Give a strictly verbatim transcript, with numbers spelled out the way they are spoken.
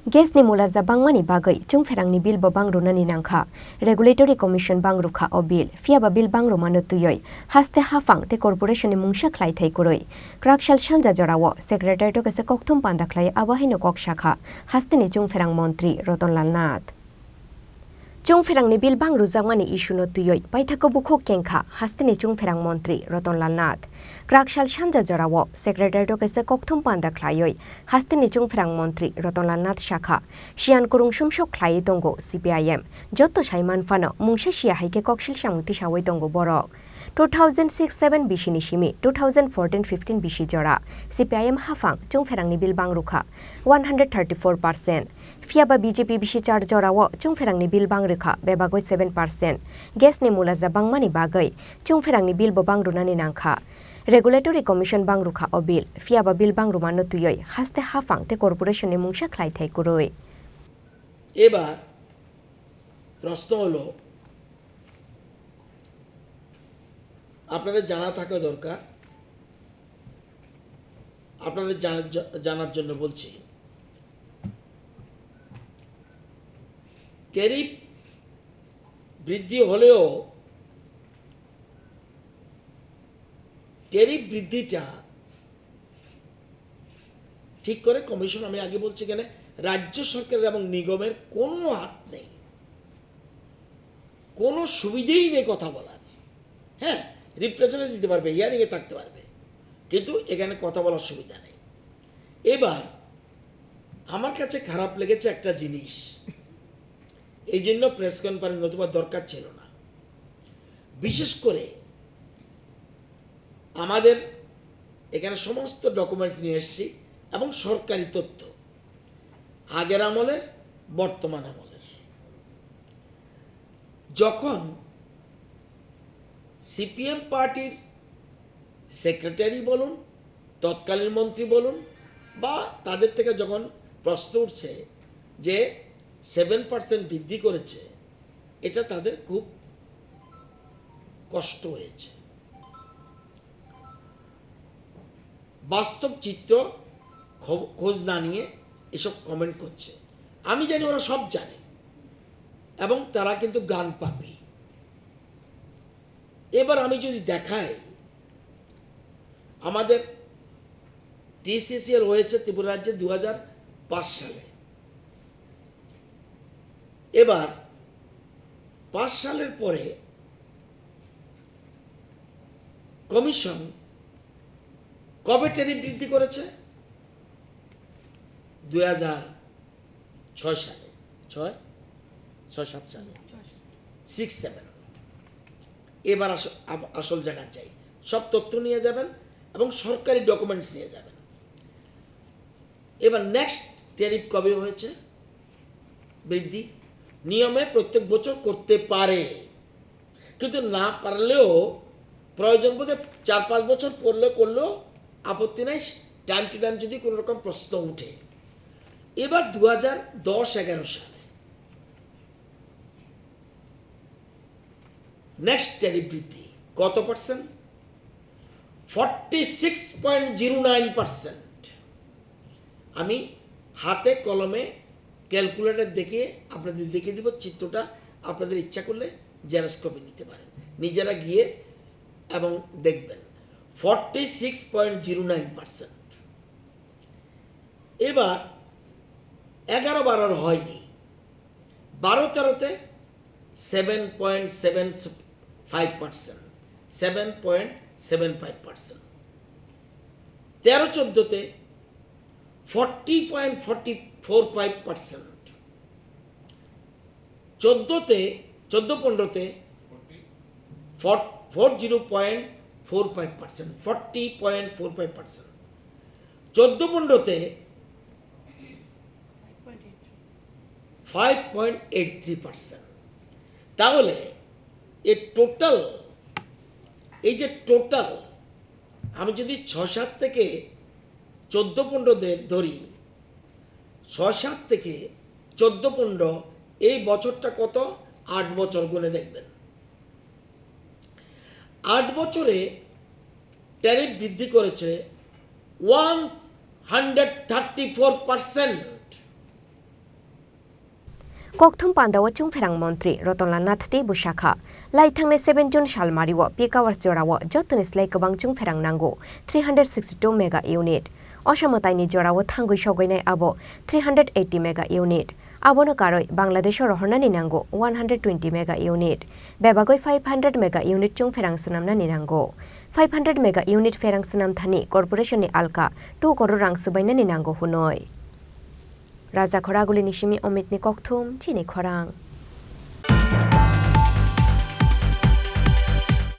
Gas ni mulaja bangmani bagwi chungpherangni bill bo bang rwnani nangkha. Regulatory Commission bang rwkha o bill, phiyaba bill bang rwmano twiwi haste haphang tei corporation ni mungsa khlai thai kwrwi. Kwraksal sanja jorao Secretariat o kaisa kokthum panda khlai abo haino kok sakha hasteni chungpherang montri Rotonlal Nath. Chungpherangni bill bang rwjakmani issue no twiwi paithakgo bukhuk kengkha hasteni chungpherang montri Rotonlal Nath. Kwraksal sanja jorao Secretariat o kaisa kokthum panda khlaiwi hasteni chungpherang montri Rotonlal Nath sakha, siyan kwrwng sumsok khlaiwi tongo C P I M. Jotto saiman phano mungsa siya hai khe koksil samung tisawi tongo borok. Two thousand six seven bisini simi two thousand fourteen fifteen bisi jora C P I M haphang chungpherangni bill bang rwkha one hundred thirty-four percent. Phiyaba B J P bisi char jorao chungpherangni bill bang rwkha bebagwi seven percent. Gas ni mulaja bangmani bagwi chungpherangni bill bo bang rwnani nangkha. Regulatory Commission bang rwkha o bill, phiyaba bill bang rwmano twiwi haste haphang tei corporation ni mungsa khlai thai kwrwi. এবার প্রশ্ন হলো, আপনাদের জানা থাকা দরকার, আপনাদের জানার জ-, জানার জন্য বলছি, ট্যারিফ বৃদ্ধি হলেও ট্যারিফ বৃদ্ধিটা ঠিক করে কমিশন, আমি আগে বলছি, এখানে রাজ্য সরকারের এবং নিগমের কোনো হাত নেই, কোনো সুবিধেই নেই কথা বলার। হ্যাঁ, রিপ্রেজেন্টেটিভ দিতে পারবে, হিয়ারিংয়ে থাকতে পারবে, কিন্তু এখানে কথা বলার সুবিধা নেই। এবার আমার কাছে খারাপ লেগেছে একটা জিনিস, এই জন্য প্রেস কনফারেন্স নতুবা দরকার ছিল না। বিশেষ করে আমাদের এখানে সমস্ত ডকুমেন্টস নিয়ে এসেছি এবং সরকারি তথ্য, আগের আমলের, বর্তমান আমলের। যখন সিপিএম পার্টির সেক্রেটারি বলুন, তৎকালীন মন্ত্রী বলুন, বা তাদের থেকে যখন প্রশ্ন উঠছে যে সেভেন পার্সেন্ট বৃদ্ধি করেছে, এটা তাদের খুব কষ্ট হয়েছে। বাস্তব চিত্র খব-, খোঁজ না নিয়ে এসব কমেন্ট করছে। আমি জানি ওরা সব জানে এবং তারা কিন্তু গান পাপি। এবার আমি যদি দেখাই, আমাদের টিসিসিএল হয়েছে ত্রিপুরা রাজ্যে দু হাজার পাঁচ সালে। এবার পাঁচ সালের পরে কমিশন কবে ট্যারিফ বৃদ্ধি করেছে? দুই হাজার ছয় সালে, ছয়, ছয় সাত সালে, সিক্স সেভেন। এবার আস-, আব-, আসল জায়গায় যাই, সব তথ্য নিয়ে যাবেন এবং সরকারি ডকুমেন্টস নিয়ে যাবেন। এবার নেক্সট ট্যারিফ কবে হয়েছে বৃদ্ধি? নিয়মে প্রত্যেক বছর করতে পারে, কিন্তু না পারলেও প্রয়োজন বোধে চার পাঁচ বছর পরলে করলেও আপত্তি নাই, টাইম টু টাইম যদি কোনো রকম প্রশ্ন উঠে। এবার দু হাজার দশ এগারো সালে নেক্সট ট্যারিফ বৃদ্ধি কত percent? Forty six point zero nine percent. আমি হাতে কলমে ক্যালকুলেটর দেখিয়ে আপনাদের দেখিয়ে দিব চিত্রটা, আপনাদের ইচ্ছা করলে জেরক্স কপি নিতে পারেন, নিজেরা গিয়ে এবং দেখবেন, forty six point zero nine percent. এবার এগারো বারোর হয়নি, বারো তেরোতে seven point seven five percent, seven point seven five percent. তেরো চোদ্দোতে forty point forty four five percent. চোদ্দোতে, চোদ্দো পনেরোতে four, four zero point four five percent, forty point four five percent. চোদ্দো পনেরোতে five point eight three percent. তাহলে এই টোটাল, এই যে টোটাল, আমি যদি ছয় সাত থেকে চোদ্দো পনেরো ধরি, ছয় সাত থেকে চোদ্দো পনেরো, এই বছরটা কত? আট বছর গুণে দেখবেন। আট বছরে ট্যারিফ বৃদ্ধি করেছে one hundred thirty four percent. Kokthum pandao chungpherang montri Rotonlal Nath tei bwsakha, lai thangnai seven June salmario peak hours jorao jotoni slai kwbang chungpherang nango three hundred sixty two mega unit. Osa mwtaini jorao thangwi sogwinai abo three hundred eighty mega unit. Abono karwi Bangladesho rohornani nango one hundred twenty mega unit. Bebagwi five hundred mega unit chungpherang swnamnani nango. Five hundred mega unit pherang swnam thani corporation ni alka two koror rang swbainani nango hwnwi. Rajakhor Agulini simi Omitni Kokthum, chini khorang.